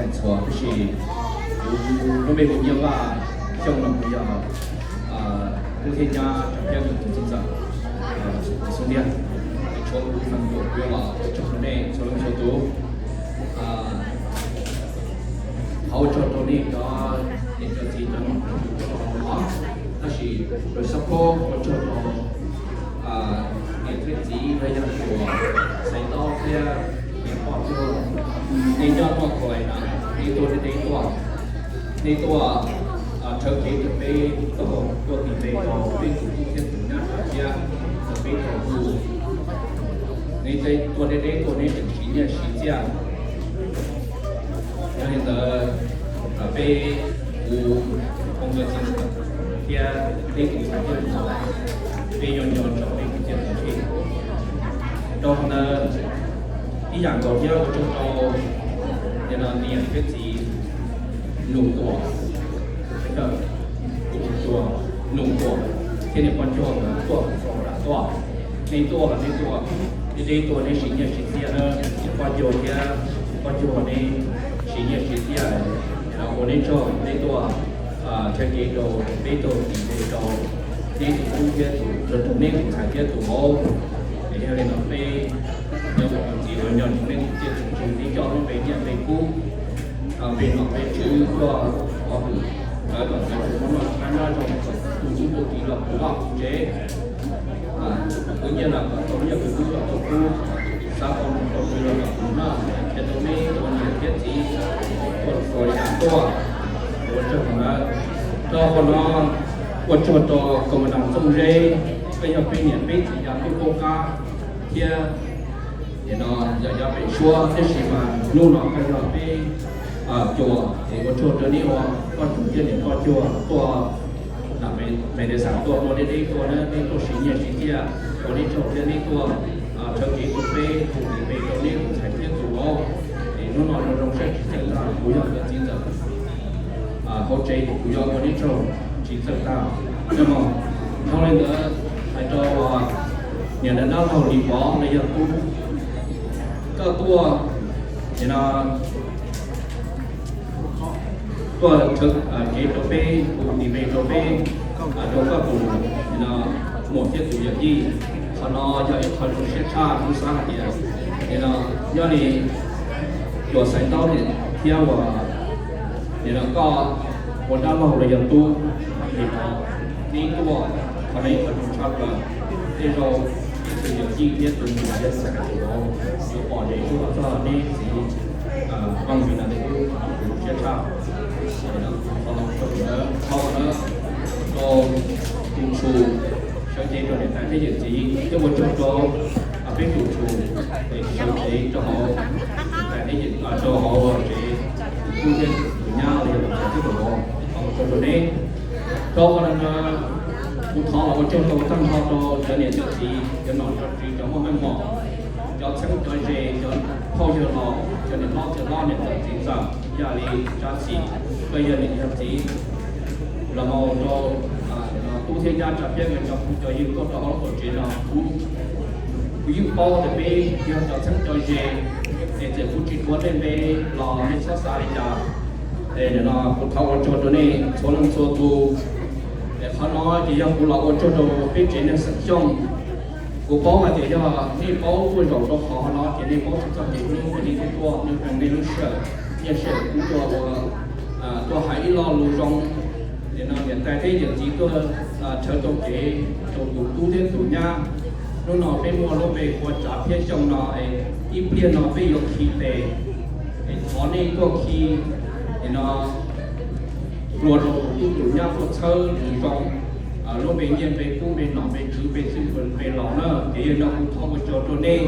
Txhua tab sis kuv lub npe hu Nyiaj Vaj, Xyooj no kuv yog tub thiab nyab Tsam Thiab nkawd tus txiv ntxawm xub ntiag. Tshuav kuv feem kuv los ua tsaug rau nej txhua leej txhua tus. Qhov ua tsaug rau nej cov niam cov txiv cov nom cov tswv cov laus, tab sis lawv xab phob ua tsaug rau niam thiab txiv los yog Tuam, Xaiv Taub thiab niam poj Cuag. Nej nyob toj Kuam na, nej tuaj deb deb tuaj, nej tuaj rhawv kev rau peb, tuaj tuaj tim peb rau peb tus tub thiab tus nyab Tsam Thiab rau peb tau hu. Nej tuaj deb deb tuaj nej tseem siv nyiaj siv txiaj. Yog li ntawd, peb, kuv, Phooj Ywg Txiv Ntxawm thiab peb tus ntxhais thiab tus ntxawm, peb yuav nco ntsoov nej tus txiaj tus ntsig. Rau qhov ntawd, ib yam nkaus thiab ua tsaug rau nim no niam thiab txiv Nus Tuam, Nus Tuam thiab niam poj Cuag nkawd tuaj txog nram tuaj. Nej tuaj los nej tuaj, nej deb tuaj nej siv nyiaj siv txiaj na, niam poj Cuag thiab poj Cuag nej siv nyiaj siv txiaj los ua nej tsaug, nej tuaj rhawv kev rau peb tau tis npe rau nej tus tub thiab tus, rau nej tus ntxhais thiab tus vauv. Es yog li no peb cov niam txiv uas nco ntsoov nej tus txiaj tus ntsig, nej coj lub npe nyiaj npe kub, npe nom npe tswv tuaj ua hwm lawv kom lawv tau muaj noj qab nyob zoo, tu txub tu kiv los puv vaj puv tsev, kwv nyiaj los kom tau nyiaj, kwv kub los tau kub, xav tau noj tau tswv los kom tau noj. Ces rau nej cov niam thiab txiv tuaj txhua yam tuaj, ua tsaug ntau. Rau qhov no ua tsaug rau Koom Nas Txooj Zeb, koj yog peb niam peb txiv yav ntuj qub qab thiab nim no yog yav pem suab, tab sis mas hnub no koj yog peb Cuag, es ua tsaug rau nej ua poj Cuag thiab niam poj Cuag tuaj nram Mes Lis Xas tuaj, tuaj deb deb tuaj na, nej tuaj siv nyiaj siv txiaj, ua nej tsaug thiab nej tuaj rhawv kev rau peb, hu tis npe rau nej tus ntxhais thiab tus vauv. Es hnub no zoo zoo siab tsis txawj tag, kuv yog nkawd txiv ntxawm hauv tsev, kuv yuav ua nej tsaug tsis txawj tag. Dhau li ntawd, hais rau niam dab laug Lis Pov los yog tub, koj tuaj, nim no tuaj rhawv kev rau peb, hu tis npe rau peb, rau koj tus, nim no muam thiab tus yawm yij. Qhov no yog ib qho zoo siab tshaj, kuv xav hais tias nim no nyob li Cuag, Xaiv Taub thiab uas nim no koj ua dab laug los yog tub, nim no neb tuaj, qhov no ib qho zoo tshaj plaws. Tej zaum ib tug yawm yij thiab tus muam yog tus hais tias yuav pom zem tuaj txog neb txiv Vaj Vim no ces kuv zoo siab tshaj. Qhov no, qhov no rau tus tshu sawv cev rau niam tais thiab yawm txiv, thiab ua tsaug rau peb tus tshu sawv cev rau hauv niam tais thiab yawm, rau hauv tsev, tus tub thiab tus nyab los yog tus ntxhais thiab tus vauv, ua tsaug rau neb. Rau qhov no kuv thov los ua tsaug rau tag nrho rau cov niam cov txiv, cov nom cov tswv, cov muaj meej mom, cov txheeb cov ze, cov phauj yawg laus, cov niam hlob txiv hlob, niam ntxawm txiv ntxawm, yam li Tsav Xis, koj yog niam yog txiv, los mus rau tub thiab nyab Tsav Thiab nkawd cov phooj cov ywg tuaj rau hauv lub tuam tsev no, kuv, kuv yeej paub tias peb yog cov txheeb cov ze, es txawm kuv tsis tuav nej npe los nej txhob xav li cas. Es nim no kuv thov ua tsaug rau nej txhua leej txhua tus. Es qhov no ces yog kuv los ua tsaug rau peb tsev neeg xeem Xyooj. Kuv paub hais tias yog nej paub tuaj zaum rau qhov no ces nej paub txog kev hlub uas nej thiaj tuaj, nej hneev nej lub sij hawm, nyiaj sij hawm kub tuaj ua, tuaj hais ib lo lus zoo. Nim no niam tais thiab yawm txiv tuaj rhawv tau kev rau tus tub thiab tus nyab. Hnub no peb muaj lub npe hu ua Tsav Thiab Xyooj no, es ib pliag no peb yuav khi tes, es thov nej tuaj khi, nim no hlua rau tus tub tus nyab tuaj txhawb lus zoo, lub npe nyiaj npe kub, npe nom npe tswv, npe xwb npe laus na. Ces yog no kuv thov ua tsaug rau nej.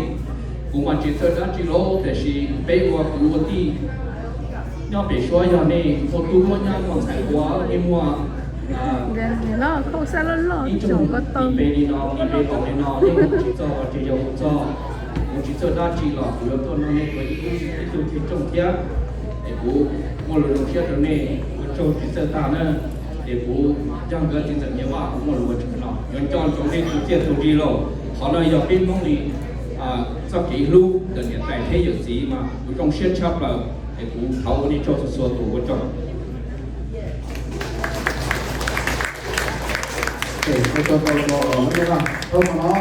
Kuv mas tsis txawj dab tsi los tiam sis peb ua kwv ua tij nyob pem suab, yog nej muaj tub muaj nyab muaj ntxhais ua, nej muaj ib tsoom tis npe li no, tis npe laus li no, nej hu tsis txog los tsis yog hu txog. Kuv tsis txawj dab tsi los kuv yuav tuaj nrog nej ua ib tug, ib tug thej tsooj thiab. Es kuv muaj lus zoo siab rau nej, ua tsaug tsis txawj tag na. Es kuv yog nkawd txiv ntxawm Nyiaj Vaj, kuv muaj lus ua tsaug no, yuav nco ntsoov nej tus txiaj tus ntsig lauj. Qhov no yog peb Hmoob li txoj kev hlub ntawm niam tais thiab yawm txiv mas kuv zoo siab tshaj plaws. Es kuv thov ua nej tsaug txhua txhua tus ua tsaug. Ua tsaug tau tau no,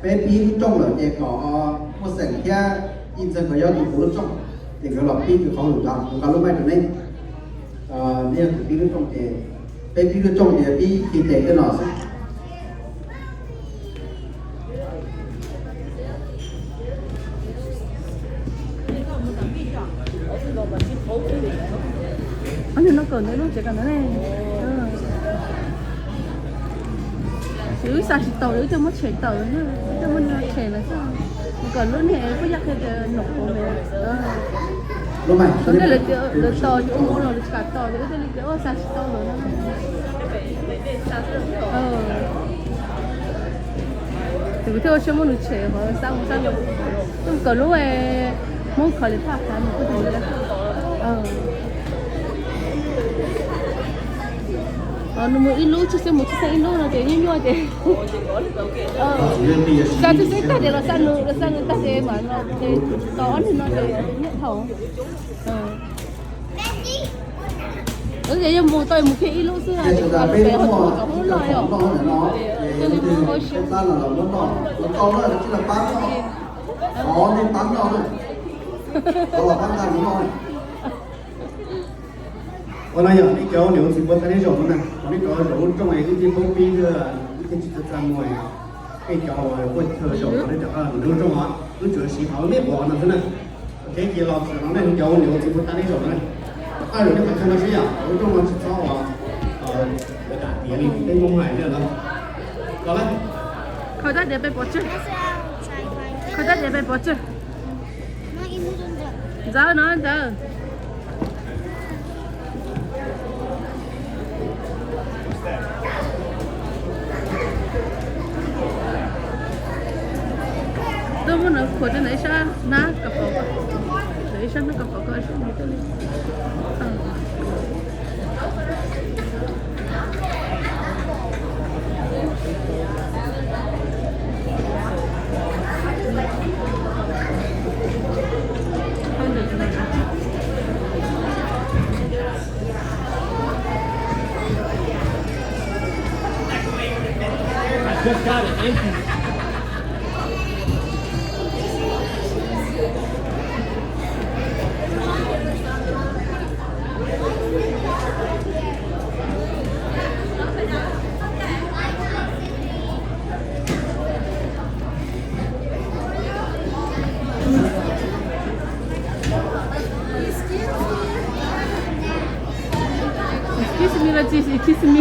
peb pib lub rooj lawm ces kom muaj xeem thiab ib ntxawg nkawd yog tus puav lub rooj, ces nkawd los pib tus qhov lus cov kuv nqa lub maij rau neb. Neb yog tus pib lub rooj ces, peb pib lub rooj ces pib ci tes tej no xwb. Ob niag no kawm ntawv lub tsev kawm ntawv ne. Wb xa tsis tau, wb twb muab tshem tawm, wb twb muab tshem lawm xwb. Mus kawm lub niag kuj yog qhia tias nom puav me. Lawv tias lawv tos ces ua mus los lawv tsis kam tos ces wb thiaj li tias ua xa tsis tau lawm no. Ces kuv thiaj ua siab muab nws tshem qhov xa mus xa los. Mus kawm lub Hmoob college thaj qhav mus kuj tau. Nws mus ib lub tshwj xeeb, mus tshwj xeeb ib lub no ces nyuaj nyuaj ces. Xa tshwj xeeb tag ces los xa nws, los xa nws tag ces mam no ces tos ob niag no ces nyiaj dhau. Ces yog mus tau mus kiag ib lub xwb, ces peb mus tau lub loj yom. Ces nws mus ua siab. Ua no yog nej cov niam ua txiv puav tag neb zaum no na, qhov nej rov zaum lub rooj es wb thiaj paub pib, wb thiaj tsis txaj txaj muag. Nej cov uas quaj chaw zaum no nej rov qab mus lub rooj os, wb tsuas siv qhov nej pom no xwb na. Ok, ces los txog no nej cov ua niam ua txiv puav tag neb zaum na, rov qab zaum nej qhov chaw no seb yom, lub rooj no tsis txhob uas dam tiav li peb Hmoob hais na. Los lawm. Khaws rab diav pes pov tseg. Khaws rab diav pes pov tseg. Ntxawm no ntxawm. Tuaj muab no khuam rau ntawm ib sab hnab kas fos ko, ntawm ib sab hnab kas fos ko. Excuse me los tsis excuse me.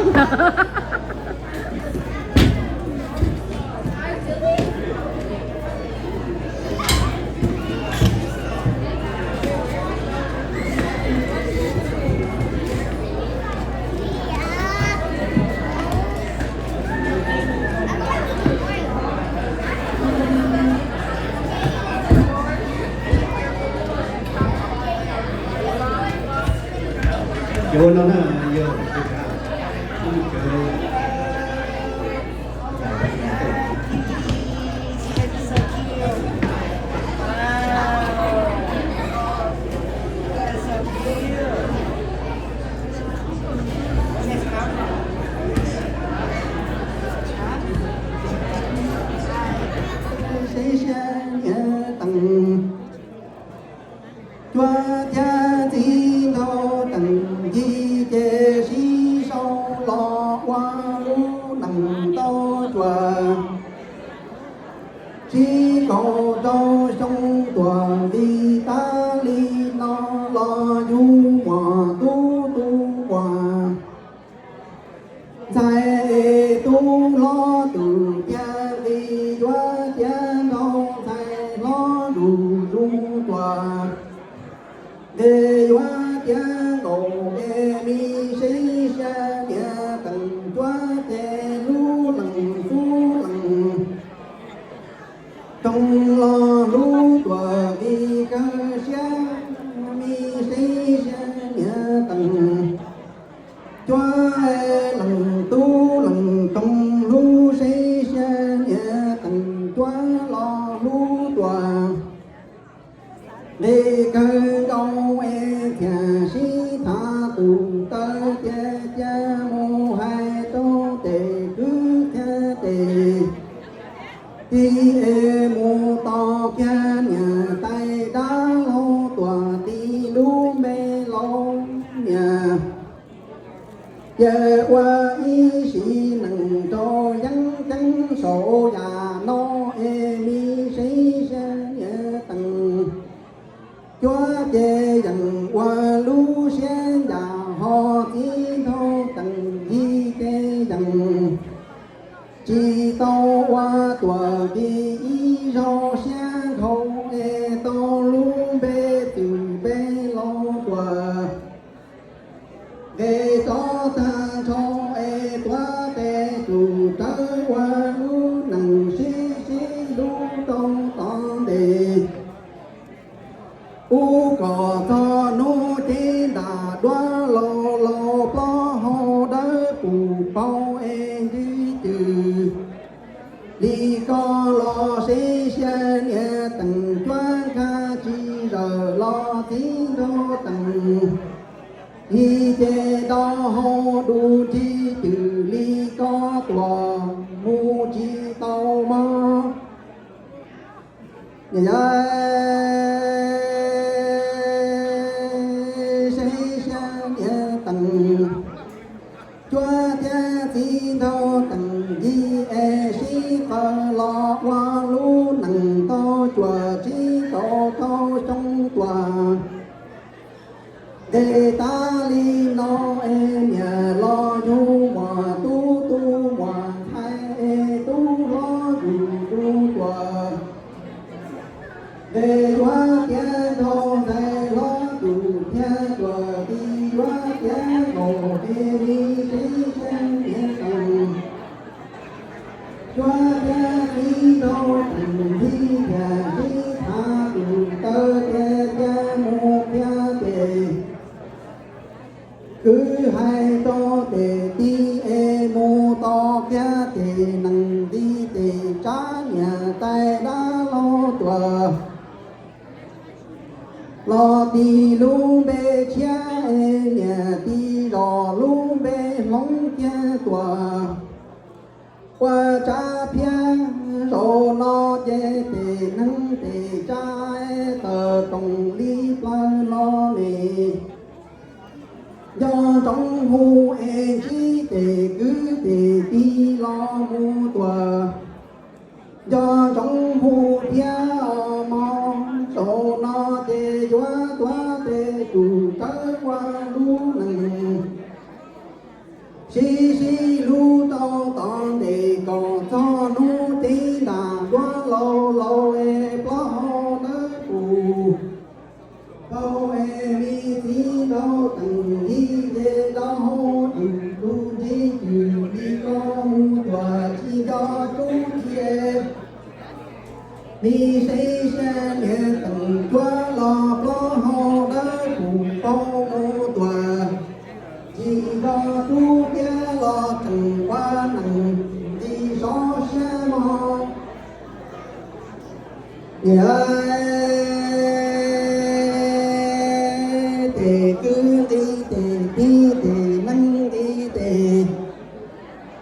Ces ua no na, yog seb siab niam tees. Cuab thiab txiv nraug teem ci ces sib sau los ua lub nees tau cuam. Tsib kaum rau xyoo tuam vim tas li no los yug muam tub tub uas ntxhais tub hlob tus tiag li yuav tiav nraug ntxhais hlob zuj zus tuaj. Nqe yuav tiav nkaus nqe me seb siab niam tees cuab ces lub lees xub lees toog los hlub tuaj vim kawg siab me seb siab niam tees cuab lees tub lees toog hlub seb siab niam tees cuab los hlub tuaj. Kawg nkaus es thiaj sib tham tus taw tias cia mus hais rau tes kwv thiab tes tij es mus tos kiag niam tais dab laug Tuam Tis lub npe los niam. Ces ua ib sim neej rau yeeb ceeb saum yam no es mi seb siab niam tees. Cuab ces yeem ua lub siab ncaj ho txiv nraug tees yig ces yeem tsis tau ua Tuam Tis ib zaug siab dhau es tau lub npe txwm npe los Tuam. Nqe rov tag nrho es tuav tes tsum rawv ua lub neej sib sib hlub rau tom ntej. Ub, kom txog hnub cev nram duab laus laus plaub hau dawb pus paug es ntsib cwm li ko los seb siab niam tees cuab nkag tsis zawm los txiv nraug tees yig ces rau hauv du ntsib cwm li ko Tuam mus tsis tau mog. Yog seb siab niam tees cuab thiab txiv nraug tees yig es sib qawm los ua lub neej tau cuaj tsib rau rau xyoo tuaj. Nqe tas li no es niam los yug muam tub, tub muam ntxhais es tub hlob yug tub tuam. Nqe yuav tiav nraug ntxhais hlob yug thiab tuam, tij yuav tiav nkaus es li seb siab niam tees cuab thiab txiv nraug tees yig thiaj sib tham tus taw tias cia mus thiab ces kwv hais rau tes tij es mus tos kiag tes nees nti tes tsab niam tais dab laug Tuam. Los Tis lub npe tshiab es niam tij zos lub npe hloov kiag Tuam. Ua tsab phiab zaum no ces tes neeg tes tsab tawm roos li plaws los ne. Nco ntsoov hu es ntsib tes kwv tes tij los mus Tuam. Nco ntsoov hu thiab os mog, zaum no ces yuav tuav tes tsum rawv ua lub neej sib sib hlub rau tom ntej kom txog hnub cev nram duab laus laus es plaub hau dawb pus paug es li txiv nraug tees yig ces rau hauv du ntsib cwm li ko mus Tuam tsis nco rub cia. Li seb siab niam tees cuab los plaub hau dawb pus paug mus Tuam. Tsis nco rub kiag los tseem ua neej nti sov siab mog. Niam, tes kwv nti tes tij tes neeg nti tes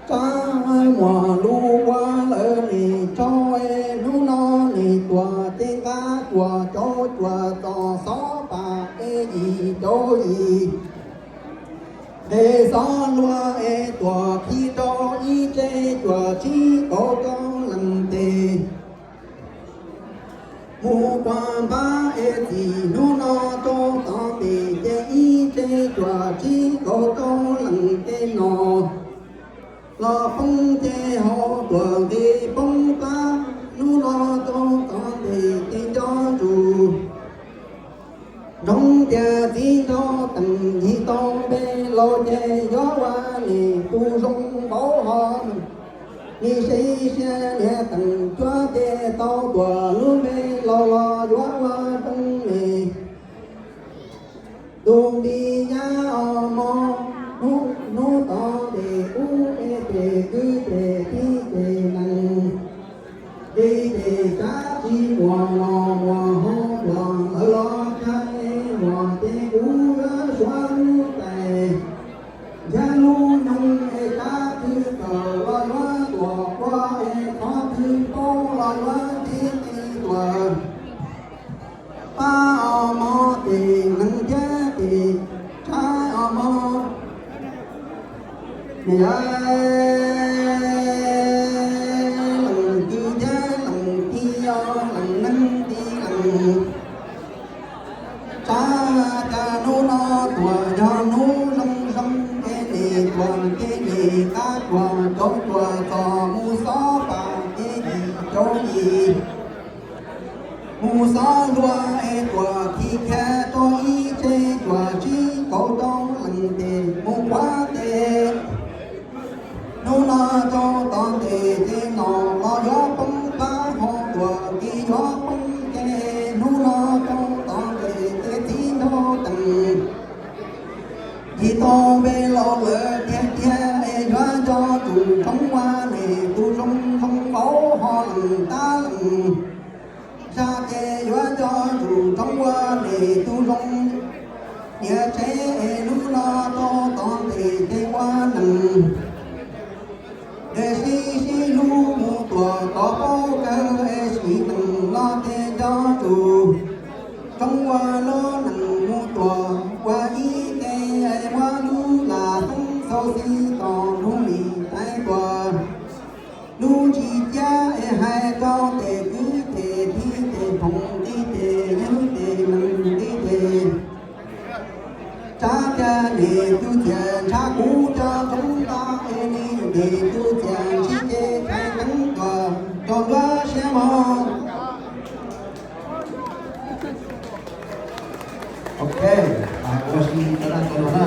tsab muag lub ua lawv nim tso es hnub no nim tuam ces nqa cuam cau cuam txos xov pam es yim cau yim. Nqe xov luag es tuam khi rau ib tse cuam tsib kaum rau leej tes. Mus pag npab es txim hnub no rau tod tes ces ib tse cuam tsib kaum rau leej tes no. Los poob ces hauv tuam nqi poob plab hnub no rau tod tes ces nco ntsus. Ntsoov tias txiv nraug teem yig tau npe laus ces yuav ua nim tus zoo npaum ho. Nim seb siab niam teem cuab ces tau tuam lub npe laus los yuav ua zoo nim. Tus nti nyab os mog, hnub tod tes ub es tes kwv tes tij tes nees, li tes tsab tsis muaj los muaj hauv tuam lawv los Leej thiab tes tsab os mog, yog leej twg thiab leej tij, yog leej neeg tij leej tsab. Cas hnub no tuaj yog hnub zoo zoo, es nej tuaj ces nej qab tuaj coob tuaj txog mus xob pam ces yim caum yim. Mus xob hlua es tuaj khi kiag rau ib tse, tuaj tsib kaum rau leej tes mus quav tes. Hnub no rau tom ntej ces nom los yuav poob plab, ho tuaj ces yuav poob ces. Hnub no rau tom ntej ces txiv nraug teem yim tau npe laus lawm tiag tiag, es yuav nco tus tsoob ua nej tus zoo zoo vauv, ho leej tab leej zaj ces yuav nco tus tsoob ua nej tus zoo niam tsev. Es hnub no rau tom ntej ces ua neej, es sib sib hlub mus tuaj tau paub kawg, es sib neej los ces nco tus tsoob ua lub neej mus tuaj ua ib ke, es muab lub lam xeeb txhau xis tom lub lim tais tuaj. Lub tsis ciab es hais rau tej kwv tej tij, tej phooj ywg, tej yawg tej neeg tij tej tsab, cas nej tus txiaj ntsha kuv cov tsoob ntau, es nej tus txiaj ntsig ces thaiv teeb tuaj rau nruab siab mog. Ok, ua si rau dab tsi no na.